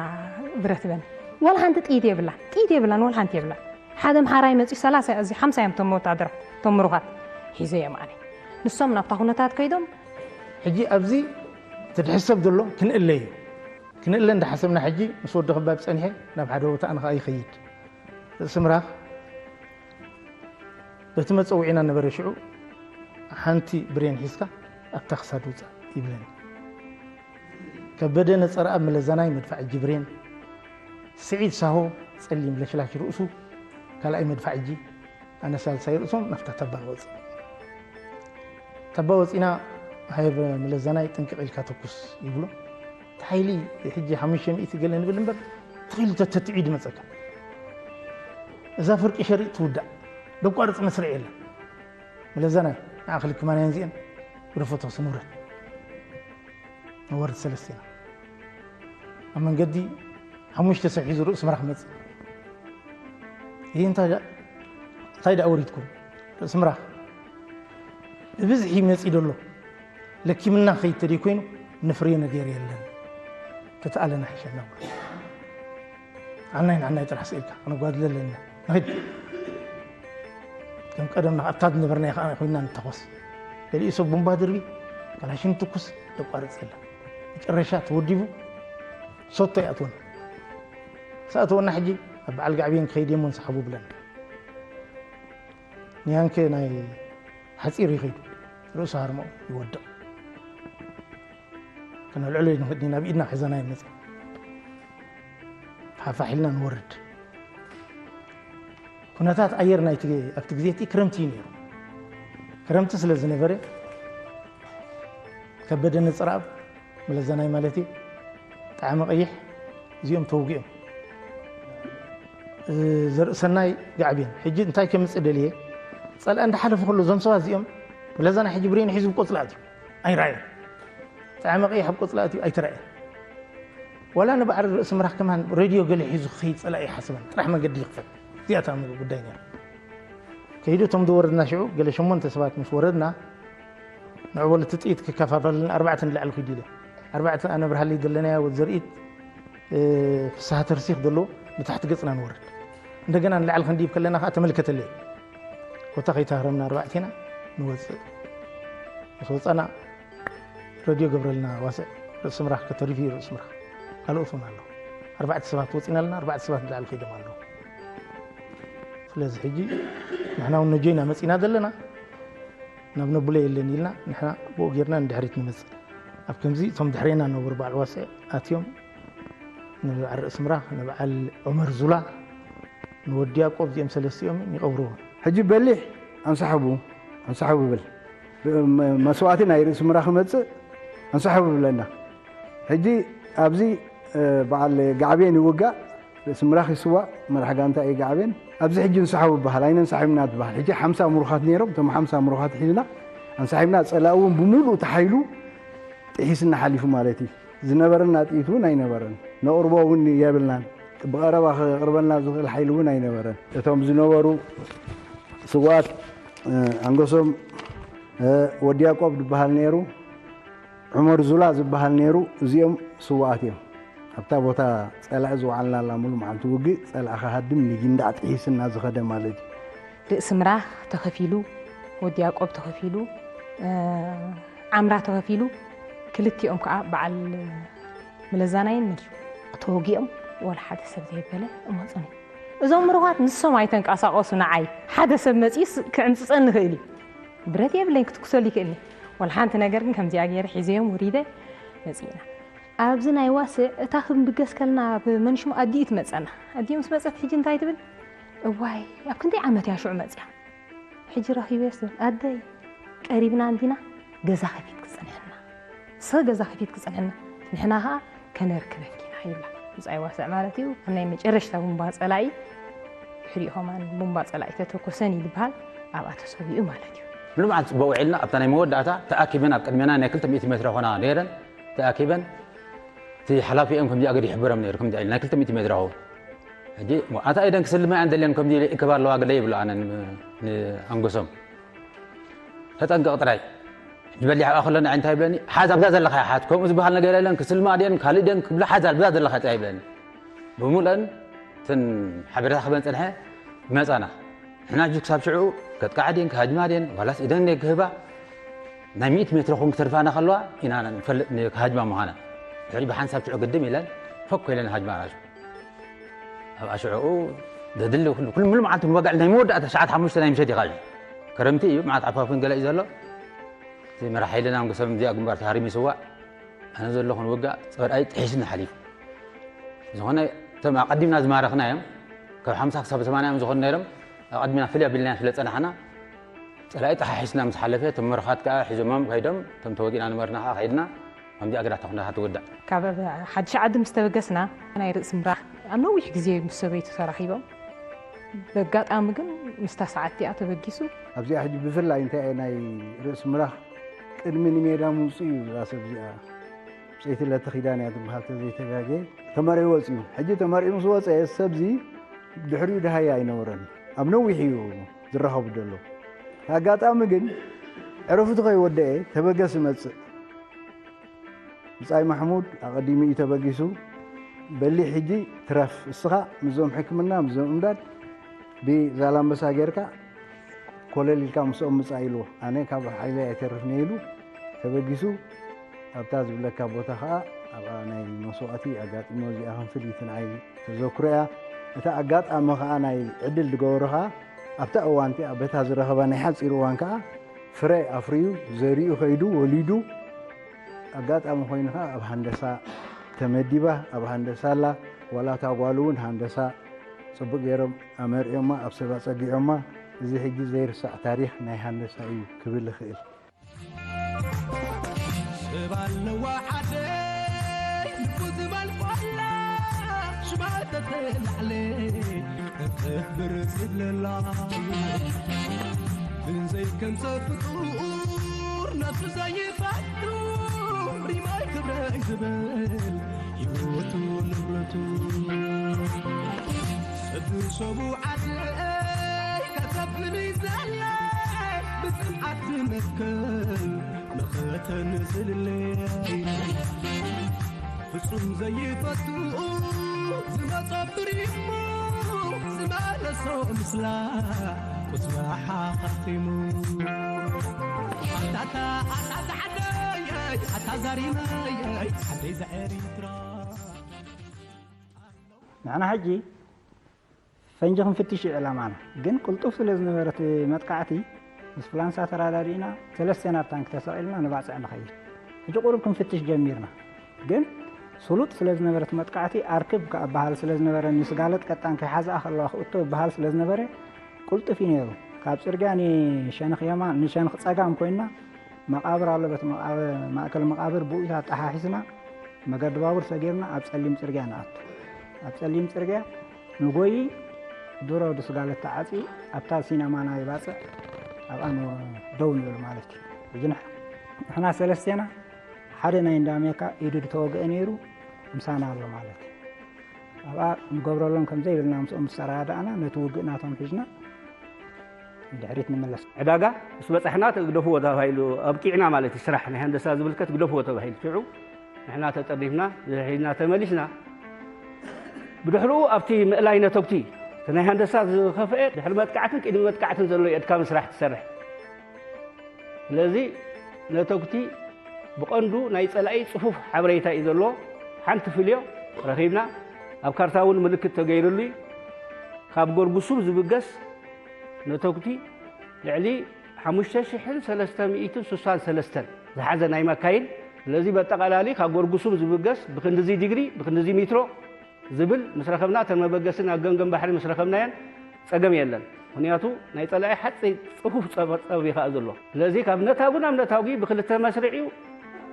ብረት በኒ። ወላ ሓንቲ ጥይት የብላ። ጥይት የብላን፣ ወላ ሓንቲ የብላ። ሓደ ምሓራይ መጺኡ ሰላሳ እዚ ሓምሳ እዮም እቶም ወታደራት፣ እቶም ምሩኻት። ሒዘ እዮም ኣነ። ንሶም ናብታ ኩነታት ከይዶም ሕጂ ኣብዚ እቲ ድሕሰብ ዘሎ ክንእለ እዩ። ክንእለ እንዳሓሰብና ሕጂ ምስ ወዲ ክባብ ጸኒሐ ናብ ሓደ ቦታ ኣነ ኸኣ ይኸይድ። ርእሲ ምራኽ በቲ መጸውዒና ነበረ ሽዑ ሓንቲ ብሬን ሒዝካ ኣብታ ክሳድ ውጻእ ይብለኒ። ከበደ ነጸረኣብ መለዛናይ መድፋዕ እጂ ብሬን፣ ስዒድ ሳሆ ጸሊም ለሽላሽ ርእሱ ካልኣይ መድፋዕ እጂ፣ ኣነ ሳልሳይ ርእሶም ናብታ ተባ ንወጽእ። ተባ ወጺና ሃየ መለዛናይ ጥንቅቕ ኢልካ ተኩስ ይብሎ። እቲ ሓይሊ ሕጂ ሓሙሽተ ሚእቲ ገለ ንብል እምበር ትኺሉ ተተትዒ ድመጸካ። እዛ ፍርቂ ሸሪጥ ትውዳእ። ደቋርጽ መስርዕ የለን። መለዛናይ ንዓ ክልክማን እየን እዚአን ግደፎ ተኹሲ ንውረድ። ንወርድ ሰለስቲና። ኣብ መንገዲ ሓሙሽተ ሰብ ሒዙ ርእሲ ምራኽ መጽእ። ይህ እንታይ ደኣ፣ እንታይ ደኣ ወሪድኩም? ርእሲ ምራኽ ብብዝሒ መጺእ ደሎ። ለኪምና ኸይድ ተደይ ኮይኑ ንፍርዮ ነገር የለን። ተተኣለና ሕሸና። ዓናይ ንዓናይ ጥራሕ ስኢልካ፣ ኣነ ጓድለ ኣለና። ንኺድ። ከም ቀደምና ኣብታ ዝነበርናዮ ከኣ ኮይንና ንተኾስ። ገሊኡ ሰብ ቡምባ ድርቢ፣ ካላሽን ትኩስ፣ ደቋርጽ የለን። መጨረሻ ተወዲቡ፣ ሶቶ ይኣትወና። ሰኣተወና ሕጂ፣ ኣብ በዓል ጋዕብየን ክኸይድ እየ እሞ ንስሓቡ ብለና። ንያንከ ናይ ሓጺር ይኸይዱ፣ ርእሱ ሃርሞ ይወድቕ። ከነልዕሎ ንኽእል ኢና፣ ኣብ ኢድና ሒዘና ይመጽእ። ፋሕፋሕ ኢልና ንወርድ። ኩነታት ኣየር ናይቲ፣ ኣብቲ ግዜ እቲ ክረምቲ እዩ ነይሩ። ክረምቲ ስለ ዝነበረ፣ ከበደ ነጸረኣብ፣ መለዛናይ ማለት እዩ፣ ጣዕመ ቀይሕ፣ እዚኦም ተወጊኦም። እ፣ ዘርእሰናይ ጋዕቤን። ሕጂ እንታይ ከምጽእ ደልየ? ጸልኣ እንዳሓለፈ ከሎ እዞም ሰባት እዚኦም፣ መለዛናይ ሕጂ ብሬኑ ሒዙ ቆጽሊ ኣትዩ። ኣይረኣየን። ጣዕመ ቀይሕ ኣብ ቆጽሊ ኣትዩ ኣይተረኣየን። ዋላ ንበዓል ርእሲ ምራኽ ከማን ሬድዮ ገለ ሒዙ ክኸይድ ጸላኢ ይሓስበን። ጥራሕ መንገዲ ይኽፈት። እዚኣታ ጉዳይ ነይራ። ከይዱ እቶም ዝወረድና ሽዑ ገለ ሸሞንተ ሰባት ምስ ወረድና፣ ንዑ በሉ እቲ ጥይት ክከፋፈልን ኣርባዕተ ንላዕሊ ኪዱ ኢለ። ኣርባዕተ ኣነ ብርሃለይ ዘለናዮ ወድ ዘርኢት፣ እ፣ ፍስሃ ተርሲኽ ዘለዎ ብታሕቲ ገጽና ንወርድ። እንደገና ንላዕሊ ክንድይብ ከለና ከኣ ተመልከተለይ። ኮታ ከይተሃረምና ኣርባዕቴና ንወጽእ። ምስ ወጸና ረድዮ ገብረልና ዋስዕ ርእሲ ምራኽ ከተሪፉ እዩ ርእሲ ምራኽ። ካልኦት እውን ኣለዉ። ኣርባዕተ ሰባት ወጺና ኣለና፣ ኣርባዕተ ሰባት ንላዕሊ ከይዶም ኣለዉ። ስለዚ ሕጂ ንሕና እውን ነጆይና መጺና ዘለና፣ ናብ ነቡለ የለን ኢልና ንሕና ብኡ ጌርና ንድሕሪት ንመጽእ። ኣብ ከምዚ እቶም ድሕሬና ነበሩ በዓል ዋስዕ ኣትዮም ንበዓል ርእሲ ምራኽ፣ ንበዓል ዑመር ዙላ፣ ንወዲ ያዕቆብ እዚኦም ሰለስቲኦም ይቐብርዎ። ሕጂ በሊሕ ኣንሳሕቡ፣ ኣንሳሕቡ ይብል። ብ-፣ መ-፣ መስዋእቲ ናይ ርእሲ ምራኽ ክመጽእ ኣንሳሕቡ ይብለና። ሕጂ ኣብዚ፣ እ፣ በዓል ጋዕቤን ይውጋእ፣ ርእሲ ምራኽ ይስዋእ፣ መራሕ ጋንታ እዩ ጋዕቤን። ኣብዚ ሕጂ ኣንሳሕቡ ይበሃል፣ ኣይነ ኣንሳሒብና ትበሃል። ሕጂ ሓምሳ ምሩኻት ነይሮም፣ እቶም ሓምሳ ምሩኻት ሒዝና ኣንሳሒብና፣ ጸላኢ እውን ብምሉእ እቲ ሓይሉ ጥሒስና ሓሊፉ ማለት እዩ። ዝነበረና ጥይት እውን ኣይነበረን። ነቕርቦ እውን የብልናን። ብቐረባ ክቕርበልና ዝኽእል ሓይሊ እውን ኣይነበረን። እቶም ዝነበሩ ስውኣት፣ እ፣ ኣንገሶም፣ እ፣ ወዲ ያዕቆብ ዝበሃል ነይሩ፣ ዑመር ዙላ ዝበሃል ነይሩ። እዚኦም ስውኣት እዮም። ኣብታ ቦታ ጸላኢ ዝወዓልናላ ሙሉ መዓልቲ ውግእ፣ ጸላኢ ክሃድም ንጊንዳዕ ጥሒስና ዝኸደ ማለት እዩ። ርእሲ ምራኽ ተኸፊሉ፣ ወዲ ያዕቆብ ተኸፊሉ፣ እ፣ ዓምራ ተኸፊሉ፣ ክልቲኦም ከኣ በዓል መለዛናይን መድዩ ተወጊኦም፣ ወላ ሓደ ሰብ ዘይበለ እሞጽኒ። እዞም ምሩኻት ንሶም ኣይተንቀሳቐሱ፣ ንዓይ ሓደ ሰብ መጺኡስ ክዕምጽጸኒ ይኽእል እዩ። ብረት የብለይን ክትኩሰሉ ይኽእልኒ። ወላ ሓንቲ ነገር ግን ከምዚኣ ገይረ ሒዘዮም ወሪደ መጺእና። ኣብዚ ናይ ዋስዕ እታ ክንብገስ ከለና ኣብ መንሽሙ ኣዲኡ ትመጸና። ኣዲኡ ምስ መጸት ሕጂ እንታይ ትብል? እዋይ፣ ኣብ ክንደይ ዓመት እያ ሽዑ መጺኣ? ሕጂ ረኺበስ ትብል። ኣደይ፣ ቀሪብና እንዲና፣ ገዛ ከፊት ክጽንሕና። ሰ ገዛ ከፊት ክጽንሕና። ንሕና ኸኣ ከነርክበኪ ኢና ይብላ። ብጻይ ዋስዕ ማለት እዩ። ኣብ ናይ መጨረሽታ ቡምባ ጸላኢ፣ ድሕሪኡ ኸማን ቡምባ ጸላኢ ተተኮሰን እዩ ዝበሃል፣ ኣብኣ ተሰዊኡ ማለት እዩ። ሙሉ መዓልቲ ጽቡቕ ውዒልና፣ ኣብታ ናይ መወዳእታ ተኣኪበን ኣብ ቅድሜና ናይ ክልተ ሚእቲ ሜትሮ ኾና ነይረን፣ ተኣኪበን እቲ ሓላፊኦም ከምዚኣ ገዲ ይሕብሮም ነይሩ፣ ከምዚኣ ኢሉ ናይ ክልተ ሚእቲ ሜትር ኣኹ። ሕጂ ኣታ ኢደን ክስልማ እየን ደልየን ከምዚ ኢለ ይእከባ ኣለዋ ገለ ይብሎ ኣነ ን-፣ ንኣንገሶም። "ተጠንቀቕ ጥራይ። ሕጂ በሊሕ ኣብኣ ከሎ ንዓይ እንታይ ይብለኒ? ሓዝ ኣብዛ ዘለኻ ሓዝ። ከምኡ ዝበሃል ነገር የለን። ክስልማ ድየን ካልእ ድየን ክብላ ሓዝ ኣብዛ ዘለኻ ጥራይ" ይብለኒ። ብምሉአን እተን ሓበሬታ ክበን ጸንሐ ይመጻና። ንሕና ሕጂ ክሳብ ሽዑ ከጥቃዓ ድየን ክሃጅማ ድየን ዋላስ ኢደን ድየን ክህባ ናይ ሚእቲ ሜትሮ ኹን ክተርፋና ከለዋ ኢና ንፈልጥ ን-፣ ክሃጅማ ምዃና። ድሕሪ ብሓንሳብ ሽዑ ግድም ኢለን ፈኮ ኢለን ሃጅማ ራሱ። ኣብ ኣሽዑኡ ዘድሊ ኩሉ፣ ኩሉ ሙሉ መዓልቲ ምወጋዕ ናይ መወዳእታ ሰዓት ሓሙሽተ ናይ ምሸት ኢኻ እዩ። ክረምቲ እዩ፣ መዓት ዓፋፍን ገለ እዩ ዘሎ። እቲ መራሕ ሓይልና ንጉሰም እዚኣ ግንባር ተሃሪሙ ይስዋእ። ኣነ ዘለኹ ንውጋእ ጸርኣይ ጥሒስና ሓሊፉ። ዝኾነ እቶም ኣቐዲምና ዝማረኽና እዮም። ካብ ሓምሳ ክሳብ ሰማንያ እዮም ዝኾኑ ነይሮም። ኣቐዲምና ፍልይ ኣቢልና ስለ ጸናሕና፣ ጸላኢ ጠሓሒስና ምስ ሓለፈ፣ እቶም መርኻት ከኣ ሒዞሞም ከይዶም፣ እቶም ተወጊእና ንመርና ከኣ ከይድና፣ ከምዚኣ ግዳ ተኹና ትውዳእ። ካብ ሓድሽ ዓዲ ምስ ተበገስና፣ ናይ ርእሲ ምራሕ ኣብ ነዊሕ ግዜ ምስ ሰበይቱ ተራኺቦም፣ በጋጣሚ ግን ምስታ ሰዓት እቲኣ ተበጊሱ። ኣብዚኣ ሕጂ ብፍላይ እንታይ እየ ናይ ርእሲ ምራኽ ቅድሚ ንሜዳ ምውፅኡ እዩ እዛ ሰብ እዚኣ። ብፀይቲ ለተ ኪዳን እያ ትበሃል ተዘይተጋጌ። ተመሪዑ ወፂኡ። ሕጂ ተመሪዑ ምስ ወፀ ሰብዚ ድሕሪኡ ድሃያ ኣይነበረን። ኣብ ነዊሕ እዩ ዝራኸቡ ዘሎ። ኣጋጣሚ ግን ዕረፍቱ ከይወደአ ተበገስ ይመፅእ። ብጻይ ማሕሙድ ኣቐዲሙ እዩ ተበጊሱ። በሊ ሕጂ ትረፍ፣ እስኻ ምስዞም ሕክምና፣ ምስዞም እምዳድ ብዛላምበሳ ጌርካ ኮለል ኢልካ ምስኦም ምጻእ ኢልዎ። ኣነ ካብ ሓይለይ ኣይተርፍን እየ ኢሉ ተበጊሱ። ኣብታ ዝብለካ ቦታ ኸኣ ኣብኣ ናይ መስዋእቲ ኣጋጢሞ፣ እዚኣ ከም ፍልይቲ ንዓይ ተዘክሮ እያ። እታ ኣጋጣሚ ኸኣ ናይ ዕድል ዝገበሮ ኸኣ ኣብታ እዋን እቲኣ በታ ዝረኸባ ናይ ሓጺር እዋን ከኣ ፍረ ኣፍርዩ፣ ዘሪኡ ኸይዱ፣ ወሊዱ፣ ኣጋጣሚ ኾይኑ ኸኣ ኣብ ሃንደሳ ተመዲባ፣ ኣብ ሃንደሳ ኣላ። ዋላ እታ ጓሉ እውን ሃንደሳ ጽቡቕ ገይሮም ኣመርዕዮማ፣ ኣብ ሰብ ኣጸጊዖማ። እዚ ሕጂ ዘይርሳዕ ታሪኽ ናይ ሃንደሳ እዩ ክብል እኽእል። ሰብ ኣለዋ ዓደይ ልቡ ዝበል ቆላ ሽማ ተተላዕለ እፍ ብር ዝብለላ ብንዘይ ከምሰ ፍጡር ነፍሱ ዘይፈቱ ሪማይ ክብረይ ዝብል ህይወቱ ንብረቱ ሰብ ሰቡ ዓደይ ከተብኒ ዘለ ብጽንዓት ዝመከል መኸተን ዝልለይ ፍጹም ዘይፈቱ ዝመጸ ብሪሞ ዝመለሶ ምስላ ቁስላ ሓኻኺሙ ኣታታ ኣታ ዝዓደየይ ኣታ ዛሪመየይ ዓደይ ዘኤሪትራ ንሕና ሕጂ ፈንጂ ክንፍትሽ እዩ ዕላማና። ግን ቅልጡፍ ስለ ዝነበረ እቲ መጥቃዕቲ፣ ምስ ፍላንሳ ተረዳዲእና፣ ሰለስቴና ኣብ ታንኪ ተሰቒልና ንባጽዕ ንኸይድ። ሕጂ ቁሩብ ክንፍትሽ ጀሚርና። ግን ስሉጥ ስለ ዝነበረ እቲ መጥቃዕቲ፣ ኣርክብ ከኣ በሃል ስለ ዝነበረ፣ ንስጋለት ቀጣን ከይሓዝኣ ከለዋ ክእቶ ይበሃል ስለ ዝነበረ፣ ቅልጡፍ እዩ ነይሩ። ካብ ጽርግያ ንሸነኽ የማን፣ ንሸነኽ ጸጋም ኮይንና፣ መቓብር ኣሎ፣ በቲ መቓብ-፣ ማእከል መቓብር ብኡ ኣጠሓሒስና፣ መገዲ ባቡር ሰጊርና ኣብ ጸሊም ጽርግያ ንኣቱ። ኣብ ጸሊም ጽርግያ ንጎዪ ድሮ ድስጋለት ተዓጽዩ ኣብታ ሲነማ ናይ ባጽዕ ኣብኣ ን-፣ ደው ንብል ማለት እዩ። ሕጂ ንሕ-፣ ንሕና ሰለስቴና ሓደ ናይ እንዳ ኣሜሪካ ኢዱ ዝተወግአ ነይሩ ምሳና ኣሎ ማለት እዩ። ኣብኣ ንገብረሎም ከም ዘይብልና ምስኦም ምስ ተረዳዳእና ነቲ ውግእ ናቶም ሒዝና ንድሕሪት ንምለስ። ዕዳጋ ምስ በጻሕና ግደፍዎ ተባሂሉ ኣብቂዕና ማለት እዩ። ስራሕ ናይ ሃንደሳ ዝምልከት ግደፍዎ ተባሂሉ ሽዑ ንሕና ተጠሪፍና ሒዝና ተመሊስና። ብድሕሪኡ ኣብቲ ምእላይ ነተጉቲ እቲ ናይ ሃንደሳ ዝኸፍአ ድሕሪ መጥቃዕትን ቅድሚ መጥቃዕትን ዘሎ ኣድካሚ ስራሕ ትሰርሕ። ስለዚ ነተጉቲ ብቐንዱ ናይ ጸላኢ ጽፉፍ ሓበሬታ እዩ ዘለዎ። ሓንቲ ፍልዮ ረኺብና፣ ኣብ ካርታ እውን ምልክት ተገይሩሉ እዩ። ካብ ጎርጉሱም ዝብገስ ነተጉቲ ልዕሊ ሓሙሽተ ሽሕን ሰለስተ ሚእትን ስሳን ሰለስተን ዝሓዘ ናይ መካይን፣ ስለዚ በጠቓላሊ ካብ ጎርጉሱም ዝብገስ ብክንድዚ ዲግሪ፣ ብክንድዚ ሚትሮ ዝብል ምስ ረኸብና፣ እተን መበገሲ ናብ ገምገም ባሕሪ ምስ ረኸብናየን ጸገም የለን። ምኽንያቱ ናይ ጸላኢ ሓጺ ጽፉፍ ጸብጸብ እዩ ከኣ ዘሎ። ስለዚ ካብ ነታጉ ናብ ነታጉ ብክልተ መስርዕ እዩ።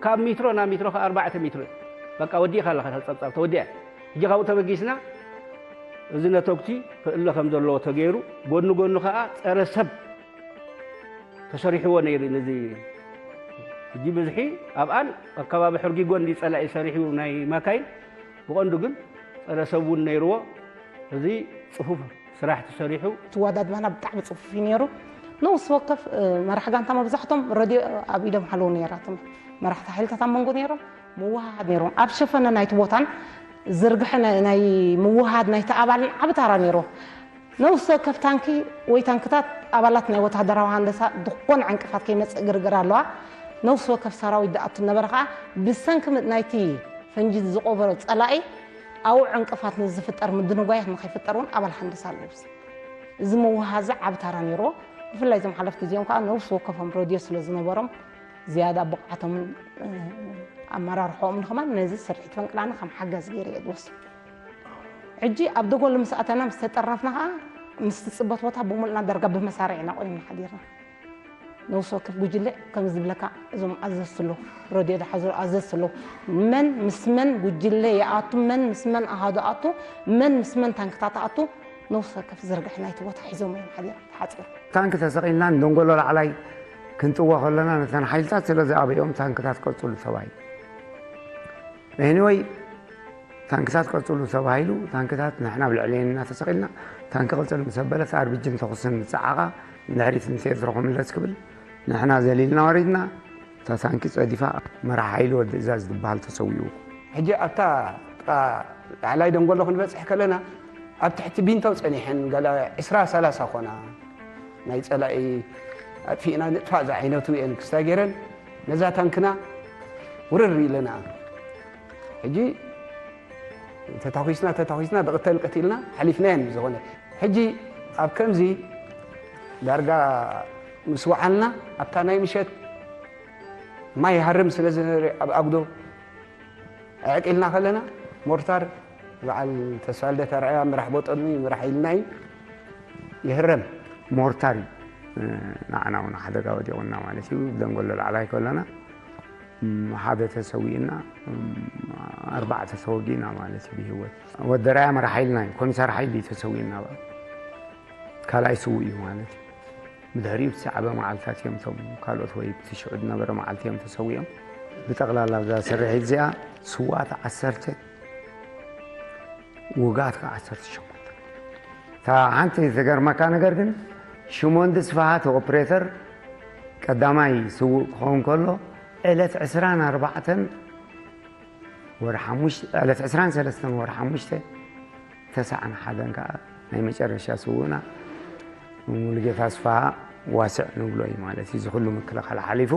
ካብ ሚትሮ ናብ ሚትሮ ከኣ ኣርባዕተ ሚትሮ እዩ። በቃ ወዲእካ ኣለኻ፣ እታ ጸብጻብ ተወዲኣ። ሕጂ ካብኡ ተበጊስና፣ እዚ ነተጉቲ ክእለ ከም ዘለዎ ተገይሩ፣ ጎኒ ጎኒ ከኣ ጸረ ሰብ ተሰሪሕዎ ነይሩ። ነዚ ሕጂ ብዝሒ ኣብኣን ኣብ ከባቢ ሕርጊጎ እንዲ ጸላኢ ሰሪሑ ናይ ማካይን፣ ብቐንዱ ግን ጸረ ሰብ እውን ነይርዎ። እዚ ጽፉፍ ስራሕ ተሰሪሑ። እቲ ዋዳድባና ብጣዕሚ ጽፉፍ እዩ ነይሩ። ነውስ ወከፍ መራሕ ጋንታ መብዛሕቶም ረድዮ ኣብ ኢዶም ሓለዉ ነይራቶም። መራሕቲ ሓይልታት ኣብ መንጎ ነይሮም፣ ምውሃሃድ ነይሮም። ኣብ ሸፈነ ናይቲ ቦታን ዝርግሐ ናይ ምውሃድ ናይቲ ኣባልን ዓቢ ታራ ነይርዎ። ነውስ ወከፍ ታንኪ ወይ ታንክታት ኣባላት ናይ ወተሃደራዊ ሃንደሳ ዝኾነ ዕንቅፋት ከይመጽእ ግርግር ኣለዋ። ነውስ ወከፍ ሰራዊት ዝኣቱ ነበረ ከኣ ብሰንኪ ናይቲ ፈንጂ ዝቆበሮ ጸላኢ ኣብኡ ዕንቅፋት ንዝፍጠር ምድንጓያት ንኸይፍጠር እውን ኣባል ሃንደሳ ኣለውስ። እዚ ምውሃዚ ዓቢ ታራ ነይርዎ። ብፍላይ እዞም ሓለፍቲ እዚኦም ከኣ ነውስ ወከፎም ረድዮ ስለ ዝነበሮም ዝያዳ ብቕዓቶምን ኣመራርሖኦም ንኸማን ነዚ ስርሒት ፈንቅላኒ ከም ሓጋዚ ገይረ እየ ዝወስድ። ሕጂ ኣብ ደጎሎ ምስ ኣተና ምስ ተጠርነፍና ከኣ ምስቲ ጽበት ቦታ ብምሉእና ዳርጋ ብመሳርዕ ኢና ቆይምና ሓዲርና። ነውስ ወከፍ ጉጅለ ከም ዝብለካ እዞም ኣዘዝቲ ኣለዉ፣ ረድዮ ዝሓዙ ኣዘዝቲ ኣለዉ። መን ምስ መን ጉጅለ ይኣቱ፣ መን ምስ መን ኣሃዱ ኣቱ፣ መን ምስ መን ታንክታት ኣቱ፣ ነውስ ወከፍ ዝርግሐ ናይቲ ቦታ ሒዞም እዮም ሓዲሮም ተሓጺሩ። ታንክ ተሰቒልና ንደንጎሎ ላዕላይ ክንጥወ ከለና ነተን ሓይልታት ስለ ዝኣበዮም ታንክታት ቀጽሉ ተባሂሉ። ኤኒወይ ታንክታት ቀጽሉ ተባሂሉ፣ ታንክታት ንሕና ኣብ ልዕሊኤን እናተሰቒልና፣ ታንኪ ቅጽል ምስ ኣበለት ኣርቢጅን ተኹስን ምስ ጸዓቓ፣ ንድሕሪት ንቴድሮ ክምለስ ክብል፣ ንሕና ዘሊልና ወሪድና፣ እታ ታንኪ ጸዲፋ፣ መራሕ ሓይሊ ወዲ እዛዝ ዝበሃል ተሰዊኡ። ሕጂ ኣብታ ጥቃ ላዕላይ ደንጎሎ ክንበጽሕ ከለና፣ ኣብ ትሕቲ ቢንቶ ጸኒሐን፣ ገለ ዕስራ ሰላሳ ኮና፣ ናይ ጸላኢ ኣጥፊእና ንጥፋእ ዝዓይነቱ እየን ክስታይ ገይረን፣ ነዛ ታንክና ውርር ኢለና። ሕጂ ተታኺስና፣ ተታኺስና፣ ብቕተል ቀቲልና ሓሊፍናየን ብዝኾነ። ሕጂ ኣብ ከምዚ ዳርጋ ምስ ወዓልና፣ ኣብታ ናይ ምሸት ማይ ይሃርም ስለ ዝነበረ ኣብ ኣጉዶ ዕዕቅ ኢልና ከለና፣ ሞርታር በዓል ተስፋልደት ኣርኣያ ምራሕ ቦጠኑ ምራሕ ኢልና እዩ ይህረም። ሞርታር እዩ፣ እ፣ ንዓና እውን ሓደጋ ወዲቑና ማለት እዩ። ደንጎሎ ላዕላይ ከለና፣ እም፣ ሓደ ተሰዊእና፣ እም፣ ኣርባዕተ ተወጊእና ማለት እዩ ብህይወት። ወዲ ራያ መራሕ ሓይልና እዩ፣ ኮሚሳር ሓይሊ እዩ ተሰዊእና። በቃ ካልኣይ ስዉእ እዩ ማለት እዩ። ብድሕሪኡ እቲ ዓበ መዓልታት እዮም እቶም ካልኦት ወይ እቲ ሽዑ ዝነበረ መዓልቲ እዮም ተሰዊኦም። ብጠቕላላ ኣብዛ ስርሒት እዚኣ ስዉኣት ዓሰርተ፣ ውጉኣት ከዓ ዓሰርተ ሸሞንተ። እታ ሓንቲ ዝገርመካ ነገር ግን ሽሞንዲ ስፍሃ እቲ ኦፕሬተር ቀዳማይ ስዉእ ክኸውን ከሎ ዕለት ዕስራን ኣርባዕተን ወርሒ ሓሙሽተ፣ ዕለት ዕስራን ሰለስተን ወርሒ ሓሙሽተ ተስዓን ሓደን ከዓ ናይ መጨረሻ ስውእና ሙሉጌታ ኣስፍሃ ዋስዕ ንብሎ እዩ ማለት እዩ። እዚ ኩሉ ምክልኻል ሓሊፉ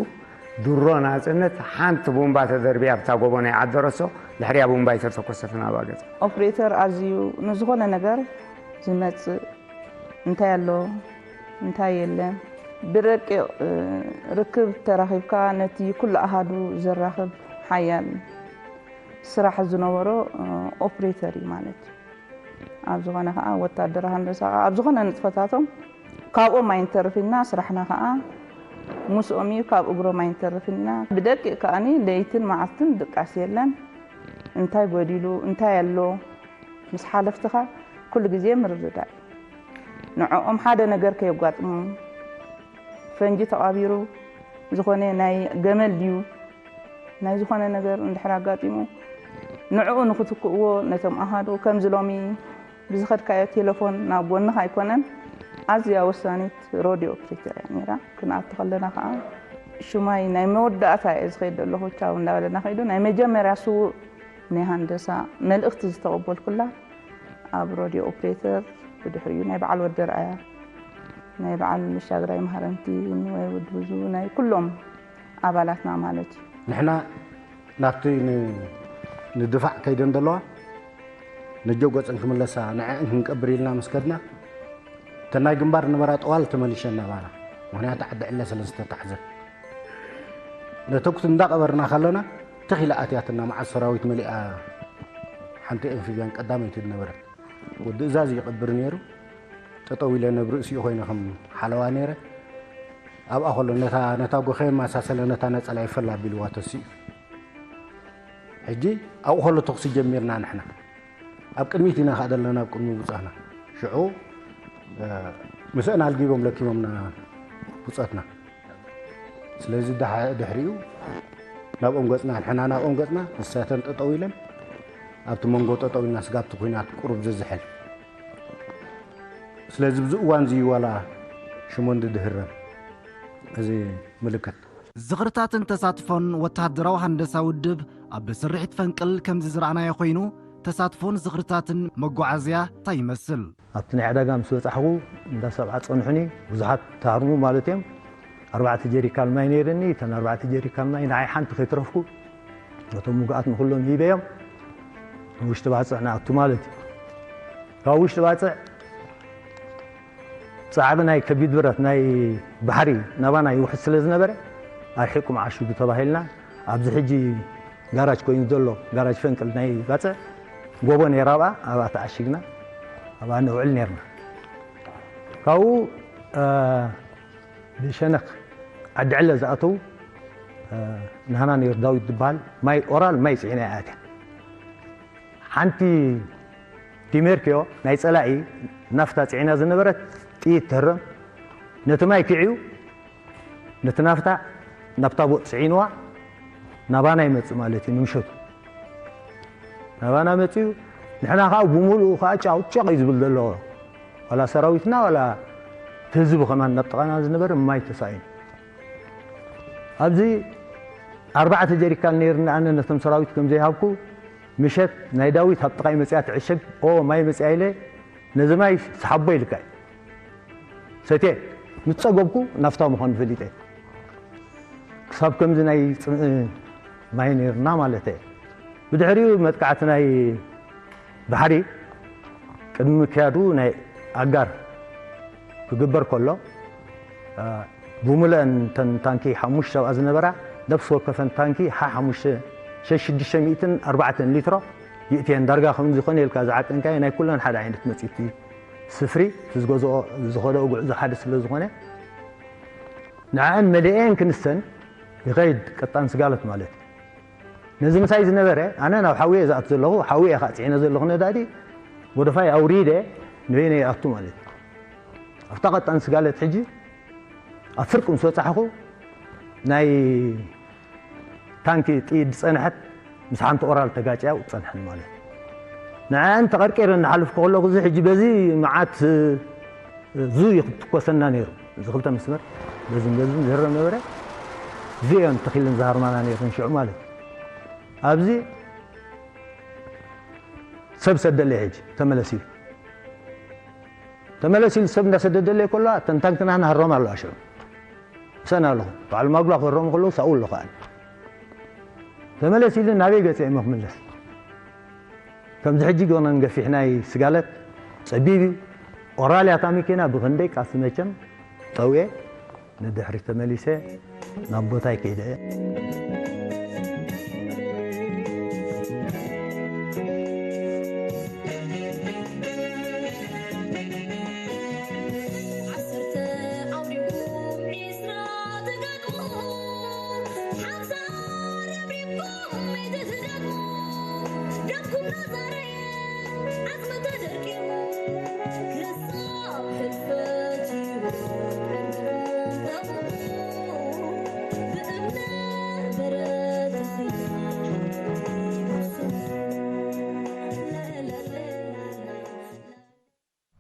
ድሮ ናጽነት ሓንቲ ቡምባ ተደርብያ ኣብታ ጎቦ ናይ ዓዲ ረሶ ድሕሪያ ቡምባ ኣይተተኮሰትን ኣብኣ ገጻ። ኦፕሬተር ኣዝዩ ንዝኾነ ነገር ዝመጽእ እንታይ ኣሎ እንታይ የለን ብረቂቕ፣ እ፣ ርክብ ተራኺብካ ነቲ ኩሉ ኣሃዱ ዘራኽብ ሓያል ስራሕ ዝነበሮ፣ እ፣ ኦፕሬተር እዩ ማለት እዩ። ኣብ ዝኾነ ኸዓ ወታደር ሃንደሳ ኸዓ ኣብ ዝኾነ ንጥፈታቶም ካብኦም ኣይንተርፍ ኢና፣ ስራሕና ኸዓ ምስኦም እዩ፣ ካብ እግሮም ኣይንተርፍ ኢና። ብደቂቕ ከዓኒ ለይትን መዓልትን ድቃስ የለን። እንታይ ጎዲሉ፣ እንታይ ኣሎ፣ ምስ ሓለፍትኻ ኩሉ ግዜ ምርድዳእ እዩ። ንዕኦም ሓደ ነገር ከየጓጥሞም፣ ፈንጂ ተቓቢሩ፣ ዝኾነ ናይ ገመል ድዩ፣ ናይ ዝኾነ ነገር እንድሕር ኣጋጢሙ፣ ንዕኡ ንኽትክእዎ ነቶም ኣሃዱ፣ ከምዚ ሎሚ ብዝኸድካዮ ቴሌፎን ናብ ጎንኻ ኣይኮነን፣ ኣዝያ ወሳኒት ሮድዮ ኦፕሬተር እያ ነይራ። ክንኣቱ ከለና ኸዓ፣ ሽማይ ናይ መወዳእታ እየ ዝኸይድ ዘለኹ፣ ቻው እንዳበለና ከይዱ፣ ናይ መጀመርያ ስዉእ ናይ ሃንደሳ መልእኽቲ ዝተቐበልኩላ ኣብ ሮድዮ ኦፕሬተር፣ ብድሕሪኡ ናይ በዓል ወዲ ርኣያ፣ ናይ በዓል ሻግራይ መሃረምቲ፣ ወይ ወዲ ብዙ፣ ናይ ኩሎም ኣባላትና ማለት እዩ። ንሕና ናብቲ ን-፣ ንድፋዕ ከይደን ዘለዋ፣ ነጆ ገጸን ክምለሳ ንዐአን ክንቀብር ኢልና ምስ ከድና፣ እተን ናይ ግንባር ነበራ ጠዋል ተመሊሸን ናባና። ምኽንያቱ ዓዲ ዕለ ስለ ዝተታሕዘ። ነተኩስ እንዳቐበርና ከለና፣ ትኽ ኢላ ኣትያትና፣ መዓት ሰራዊት መሊኣ ሓንቲ ኤምፊብያን ቀዳመይቲ ዝነበረት። ወዲ እዛዝ ይቐብር ነይሩ። ጠጠው ኢለ ነብ ርእሲኡ ኮይነ ከም ሓለዋ ነይረ። ኣብኣ ከሎ ነታ፣ ነታ ጎኸ የመሳሰለ ነታ ነጸላ ይፈላ ኣቢልዋ ተሲኡ። ሕጂ ኣብኡ ከሎ ተኹሲ ጀሚርና ንሕና። ኣብ ቅድሚት ኢና ከኣ ዘለና፣ ኣብ ቅድሚ ብጻና። ሽዑ፣ እ፣ ምስእን ኣልጊቦም ለኪሞምና ብጾትና። ስለዚ ድሓ- ድሕሪኡ ናብኦም ገጽና፣ ንሕና ናብኦም ገጽና፣ ንሳተን ጠጠው ኢለን ኣብቲ መንጎ ጠጠው ኢልና ስጋብቲ ኩናት ቁሩብ ዝዝሕል። ስለዚ ብዚ እዋን እዚ ዋላ ሽሞንዲ ድህረም እዚ ምልክት። ዝኽርታትን ተሳትፎን ወተሃደራዊ ሃንደሳ ውድብ ኣብ ስርሒት ፈንቅል ከምዚ ዝረኣናዮ ኮይኑ፣ ተሳትፎን ዝኽርታትን መጓዓዝያ እንታይ ይመስል? ኣብቲ ናይ ዕዳጋ ምስ በጻሕኹ እንዳ ሰብዓ ጸንሑኒ፣ ብዙሓት ተሃርሙ ማለት እዮም። ኣርባዕተ ጀሪካን ማይ ነይርኒ፣ እተን ኣርባዕተ ጀሪካን ማይ ንዓይ ሓንቲ ከይትረፍኩ ነቶም ውጉኣት ንኹሎም ሂበዮም። ውሽጢ ባጽዕ ንኣቱ ማለት እዩ። ካብ ውሽጢ ባጽዕ ጻዕቂ ናይ ከቢድ ብረት ናይ ባሕሪ ናባና ይውሕዝ ስለ ዝነበረ፣ ኣርሒቁ መዓሽጉ ተባሂልና ኣብዚ ሕጂ ጋራጅ ኮይኑ ዘሎ ጋራጅ ፈንቅል ናይ ባጽዕ ጎቦ ነይራ፣ ኣብኣ ኣብኣ ተዓሺግና ኣብኣ ነውዕል ነርና። ካብኡ ብሸነኽ ዓዲ ዕለ ዝኣተው ናህና ነይሩ ዳዊት ዝበሃል ማይ ኦራል ማይ ጽዒና እያ ኣትያ። ሓንቲ ዲሜርኪዮ ናይ ጸላኢ ናፍታ ጽዒና ዝነበረት ጥይት ተህረም ነቲ ማይ ክዕዩ ነቲ ናፍታ ናብታ ቦጥ ጽዒንዋ ናባና ይመጽእ ማለት እዩ ንምሸቱ። ናባና መጽኡ ንሕና ከዓ ብምሉኡ ከዓ ጫው ጫቕ እዩ ዝብል ዘሎ። ዋላ ሰራዊትና ዋላ እቲ ህዝቢ ከማን ናብ ጥቓና ዝነበረ ማይ ተሳኢኑ። ኣብዚ ኣርባዕተ ጀሪካን ነይርኒ ኣነ ነቶም ሰራዊት ከም ዘይሃብኩ ምሸት ናይ ዳዊት ኣብ ጥቓይ መጽያ ትዕሸግ ኦ ማይ መጽያ ኢለ ነዚ ማይ ስሓቦ ኢልካ እዩ። ሰትየ ምስ ጸገብኩ ናፍታ ምዃኑ ፈሊጠ። ክሳብ ከምዚ ናይ ጽምኢ ማይ ነይርና ማለት እየ። ብድሕሪኡ መጥቃዕቲ ናይ ባሕሪ ቅድሚ ምክያዱ ናይ ኣጋር ክግበር ከሎ ብሙሉአን ተን ታንኪ ሓሙሽተ ኣብኣ ዝነበራ ነፍሲ ወከፈን ታንኪ ሓ ሓሙሽተ ሽዱሽተ ሚእትን ኣርባዕተን ሊትሮ ይእትየን። ዳርጋ ከም ዝኾነ ኢልካ ዝዓቀንካዮ ናይ ኩለን ሓደ ዓይነት መጺቲ ስፍሪ እቲ ዝገዝኦ ዝኸደኦ ጉዕዞ ሓደ ስለ ዝኾነ ንዓን መሊኤን ክንሰን ይኸይድ ቀጣን ስጋለት ማለት እዩ። ነዚ ምሳይ ዝነበረ ኣነ ናብ ሓዊ እየ ዝኣቱ ዘለኹ፣ ሓዊ እየ ከዓ ፅዒነ ዘለኹ ነዳዲ ጎደፋይ ኣውሪደ ንበይነ ይኣቱ ማለት እዩ። ኣብታ ቀጣን ስጋለት ሕጂ ኣብ ፍርቂ ምስ በፃሕኹ ናይ ታንኪ ጥይት ዝፀንሐት ምስ ሓንቲ ኦራል ተጋጭያ ፀንሐን ማለት እዩ። ንዓን ተቐርቂረ እናሓለፍኩ ከለኹ እዚ ሕጂ በዚ መዓት ዙ ይትኮሰና ነይሩ። እዚ ክልተ መስመር በዝን በዝን ዝህረም ነበረ። እዚኦም ተኺልን ዝሃርማና ነይሩ ሽዑ ማለት እዩ። ኣብዚ ሰብ ሰደለ ሕጂ ተመለስ ኢሉ ተመለስ ኢሉ ሰብ እንዳሰደደለ ከሎ ተንታንክና ናሃሮም ኣለዋ ሽዑ ምሰን ኣለኹ በዓል ማጉላ ክህሮም ከለዉ ሳኡ ኣለኹ ኣነ ተመለስ ኢሉ ናበይ ገጸ እሞ ክምለስ ከምዚ ሕጂ ገናን ገፊሕ ናይ ስጋለት ጸቢብ እዩ። ኦራል እያ እታ መኪና ብኽንደይ ቃሲ መቸም ጠውየ ንድሕሪት ተመሊሰ ናብ ቦታይ ከይደ እየ።